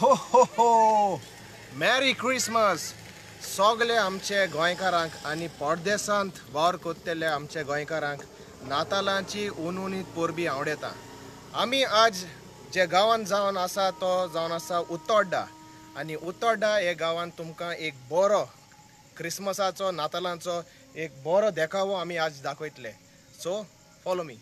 हो हो हो मॅरी क्रिसमस सगळे आमचे गोंयकारांक आनी परदेसांत वावर करतले आमचे गोंयकारांक नातालांची उनउनीत परबी आवडटा. आमी आज जे गांवांत जावन आसा तो जावन आसा उत्तोड्डा आनी उत्तोड्डा हे गांवांत तुमकां एक बरो क्रिसमसाचो नातालांचो एक बरो देखावो आमी आज दाखयतले. So follow me.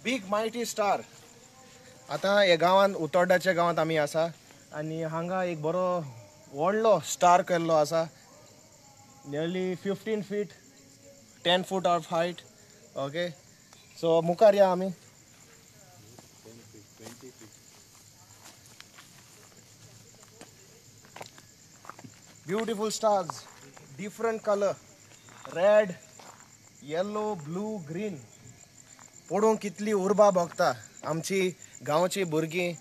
Big mighty star. आतां ह्या गांवांत उत्तोड्डाच्या गांवांत आमी आसा आनी हांगा एक बरो व्हडलो स्टार केल्लो आसा. Nearly 15 feet 10 foot of height. Okay, so मुखार या आमी. Beautiful stars, different colour, red, yellow, blue, green. पळोवंक कितली उर्बा भोगता आमची गांवची भुरगीं.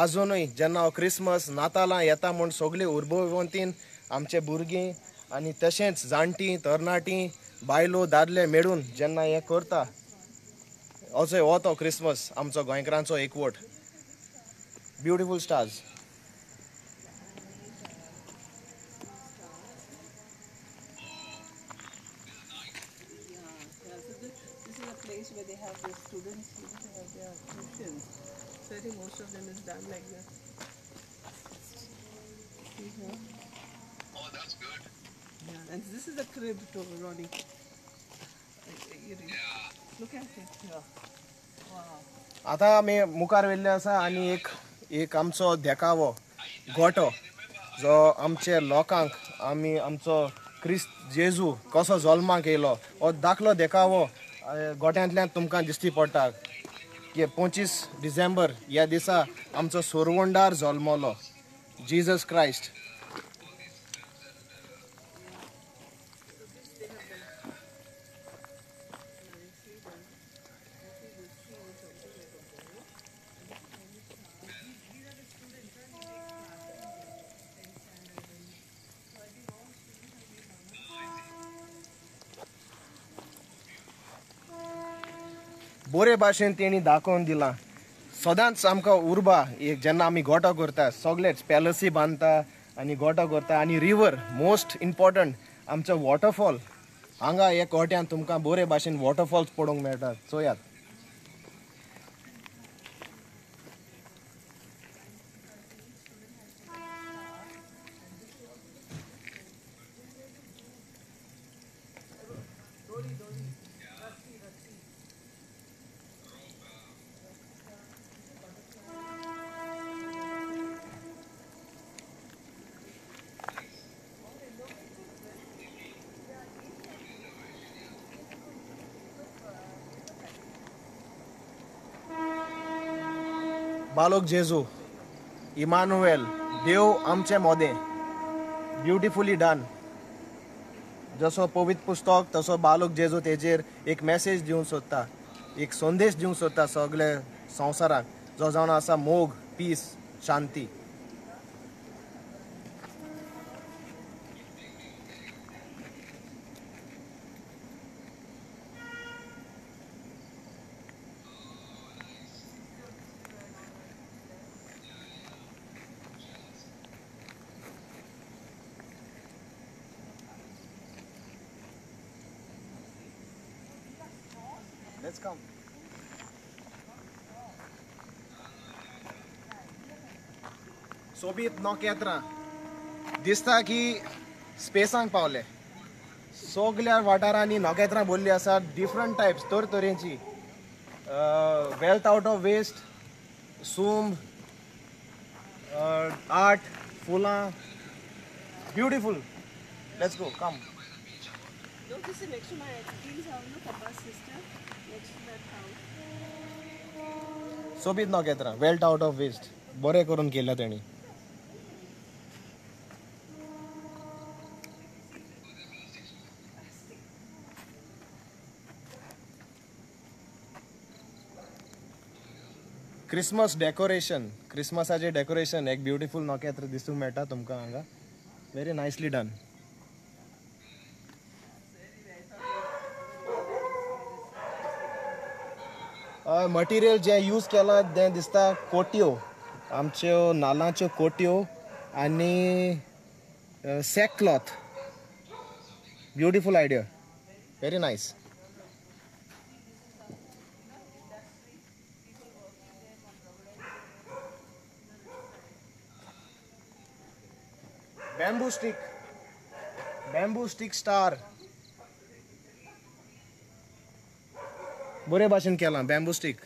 आजुनूय जेन्ना क्रिसमस नातालां येता म्हूण सगळी उर्बेवंतीन आमचे भुरगीं आनी तशेंच जाणटीं तरणाटीं बायलो दादले मेळून जेन्ना हें करता असो हो तो क्रिसमस आमचो गोंयकारांचो एकवट. Beautiful stars. Where they have the students, you know, they have their tuitions. So I think most of them is done like this. See here? Oh, that's good. Yeah, and this is a crib to Ronnie. Yeah. Look at it here. Wow. आता आमी मुखार वेल्ले आसा आनी एक एक आमचो देखावो गोटो जो आमचे लोकांक आमी आमचो क्रिस्त जेजू कसो जल्माक येयलो हो दाखलो देखावो गोट्यांतल्यान तुमकां दिश्टी पडटा की 25 डिसेंबर ह्या दिसा आमचो सोरवंडार जल्मलो जीजस क्रायस्ट. बरे भाशेन तेणी दाखोवन दिलां. सदांच आमकां उर्बा एक जेन्ना आमी गोटो करता सगळेच पॅलसी बांदता आनी गोटो करता आनी रिवर मोस्ट इम्पॉर्टंट आमचो वॉटरफॉल हांगा ह्या गोट्यान तुमकां बरे भाशेन वॉटरफॉल्स पळोवंक मेळटा. चोयात. बालोक जेजू इमानुएल देव आमचे मोदें. Beautifully done. जसो पवित्र पुस्तक तसो बालोक जेजू तेजेर एक मॅसेज दिवंक सोदता, एक संदेश दिवंक सोदता सगळे संवसाराक जो जावन आसा मोग, पीस, शांती. Let's come. सोबीत नखेत्रां दिसता की स्पेसांक पावले. सगल्या वाठारांनी नखेत्रां भरली आसा, डिफरंट टायप्स तरतरेची. वेल्थ आवट ऑफ वेस्ट, सूंब, आर्ट, फुलां. Beautiful. Let's go. Come. No, this is next to my auntie's house, no, Papa's sister. Next to that house. सोबीत नखेत्रां, वेल्थ आवट ऑफ वेस्ट, बरें करून केल्या तेणी. क्रिसमस डेकोरेशन, क्रिसमसाचें डेकोरेशन एक beautiful नखेत्र दिसूंक मेळटा तुमकां हांगा. Very nicely done. Material जें यूज केलां तें दिसता कोट्यो, आमच्यो नाल्लाच्यो कोट्यो आनी sack cloth. Beautiful idea, very nice. Bamboo stick, bamboo stick star बरे भाशेन केलां. Bamboo stick.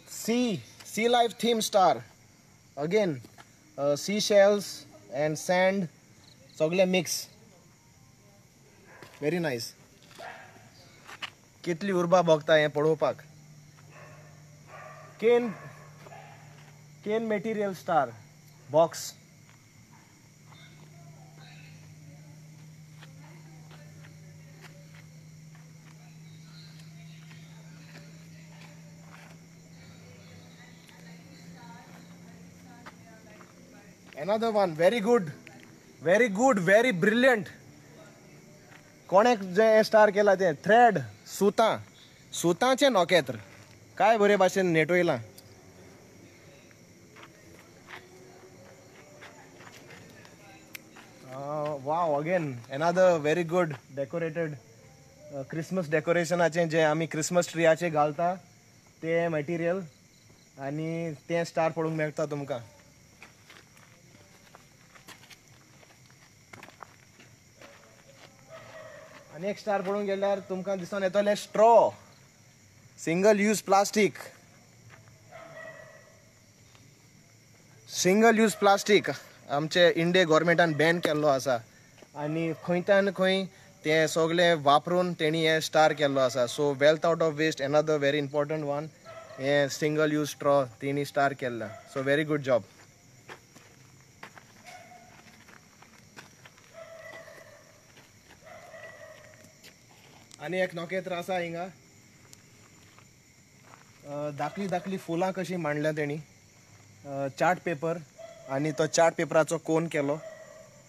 Sea, sea life theme star. Again sea shells and sand सगळे मिक्स. Very nice. कितली उर्बा भोगता हें पळोवपाक. Cane, cane material star box. Another one, very good, very good, very brilliant. कोणें जें स्टार केलां तें थ्रेड, सुतां, सुतांचें नखेत्र काय बरे भाशेन नेटयलां. Wow, again another very good decorated Christmas डेकोरेशनाचें जें आमी क्रिसमस ट्रियाचें घालता तें मटेरियल आनी तें स्टार पळोवंक मेळटा तुमकां. आनी एक स्टार पळोवंक गेल्यार तुमकां दिसून येतलें straw, single use plastic. Single use plastic आमचे इंडिया गव्हर्मेंटान बॅन केल्लो आसा आनी खंयच्यान खंय तें सगळें वापरून तेणी हें स्टार केल्लो आसा. So wealth out of waste, another very important one. हें सिंगल यूज स्ट्रॉ तेणी स्टार केल्ला. So very good job. आनी एक नखेत्र आसा हिंगा, धाकली धाकली फुलां कशीं मांडल्या तेणी. चार्ट पेपर आनी तो चार्ट पेपराचो कोन केलो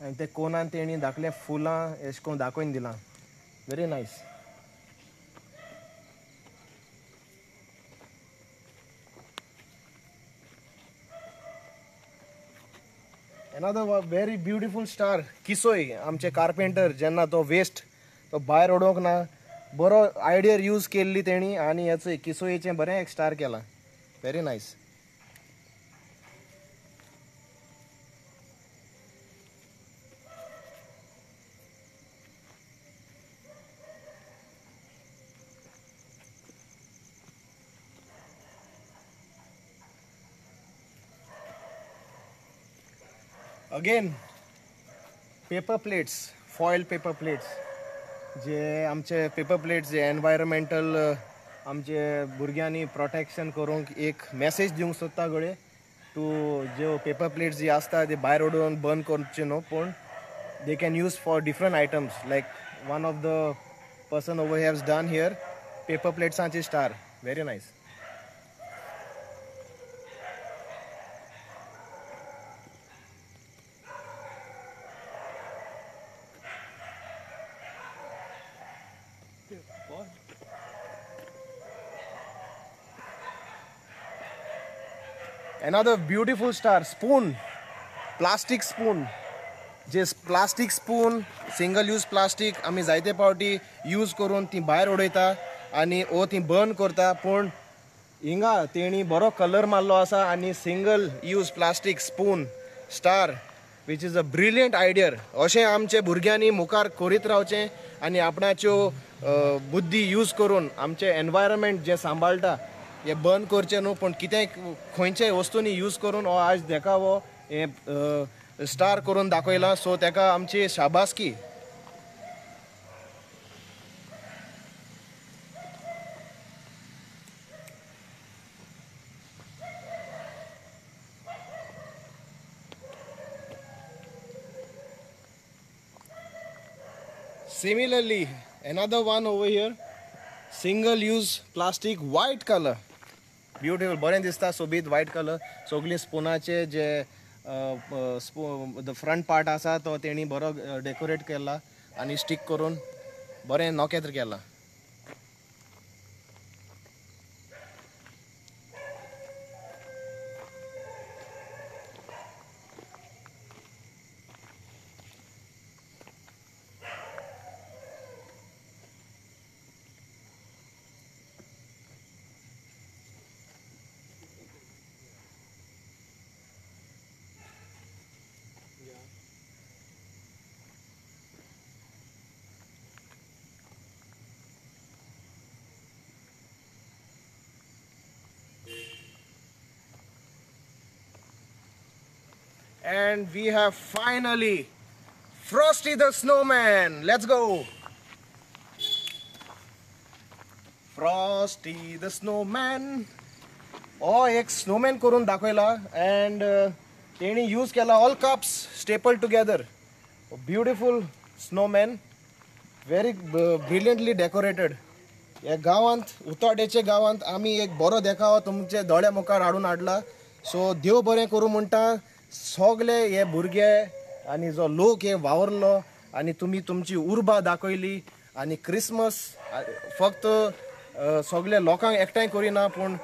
आनी ते कोनान तेणी धाकले फुलां एश कोन दाखोवन दिलां. Very nice. Another very beautiful star, किसोय. आमचे कार्पेंटर जेन्ना तो वेस्ट तो भायर उडोवंक ना, बरो आयडिया यूज केल्ली तेणी आनी हेचो किसोयेचें बरें एक स्टार केलां. Very nice. Again paper plates, foil paper plates, जे आमचे पेपर प्लेट्स जे एनवायरमेंटल आमचे भुरग्यांनी प्रोटेक्शन करूंक एक मॅसेज दिवंक सोदता घडये टू ज्यो पेपर प्लेट्स जी आसता ते भायर उडोवन बंद करचे न्हू, पूण they can use for different items like one of the person over has done here paper प्लेट्सांचे star. Very nice. Another beautiful star, spoon, plastic spoon. J plastic spoon, single use plastic आमी जायते पावटी use करून ती भायर उडयता आनी ओ ती burn करता, पूण हिंगा तेणी बरो कलर मारलो आसा आनी single use plastic spoon star, which is a brilliant idea. अशें आमचे भुरग्यांनी मुखार करीत रावचें आनी आपणाच्यो बुद्धी यूज करून आमचें एनवायरमेंट जें सांबाळटा हें बंद करचें न्हू, पूण कितेंय खंयच्याय वस्तूंनी यूज करून हो आज देखावो हें स्टार करून दाखयलां. सो तेका आमची शाबासकी. Similarly another one over here, single use plastic, white colour, beautiful, बरें दिसता, सोबीत व्हायट कलर. सगळीं स्पुनाचे जे the front part आसा तो तेणी बरो डेकोरेट केला आनी स्टीक करून बरें नोकेत्र केला. And we have finally Frosty the Snowman. Let's go. Frosty the Snowman. Oh, एक snowman करून दाखयला and तेणी यूज केला all cups stapled together. Beautiful snowman, very brilliantly decorated. ह्या गांवांत, उतवाडेच्या गांवांत आमी एक बरो देखावो तुमचे दोळ्या मुखार हाडून हाडला. सो देव बरें करूं म्हणटा सगळे हे भुरगे आनी जो लोक हे वावरलो आनी तुमी तुमची उर्बा दाखयली आनी क्रिसमस फक्त सगळे लोकांक एकठांय करिना पूण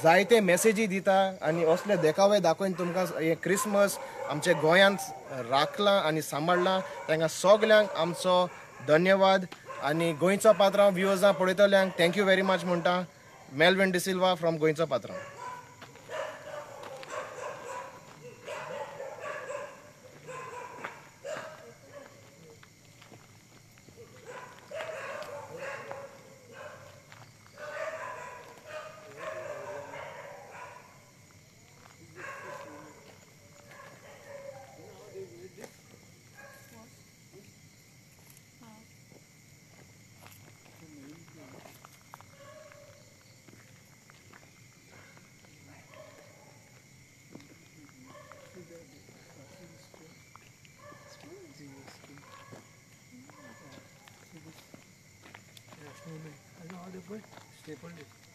जायते मॅसेजी दिता आनी असले देखावे दाखोवन तुमकां हे क्रिसमस आमच्या गोंयांत राखलां आनी सांबाळ्ळां. तांकां सगल्यांक आमचो धन्यवाद आनी गोंयचो पात्रांव व्युवर्सां पळयतल्यांक thank you very much म्हणटा. मेल्विन डिसिल्वा फ्रॉम गोंयचो पात्रांव. Stapled it.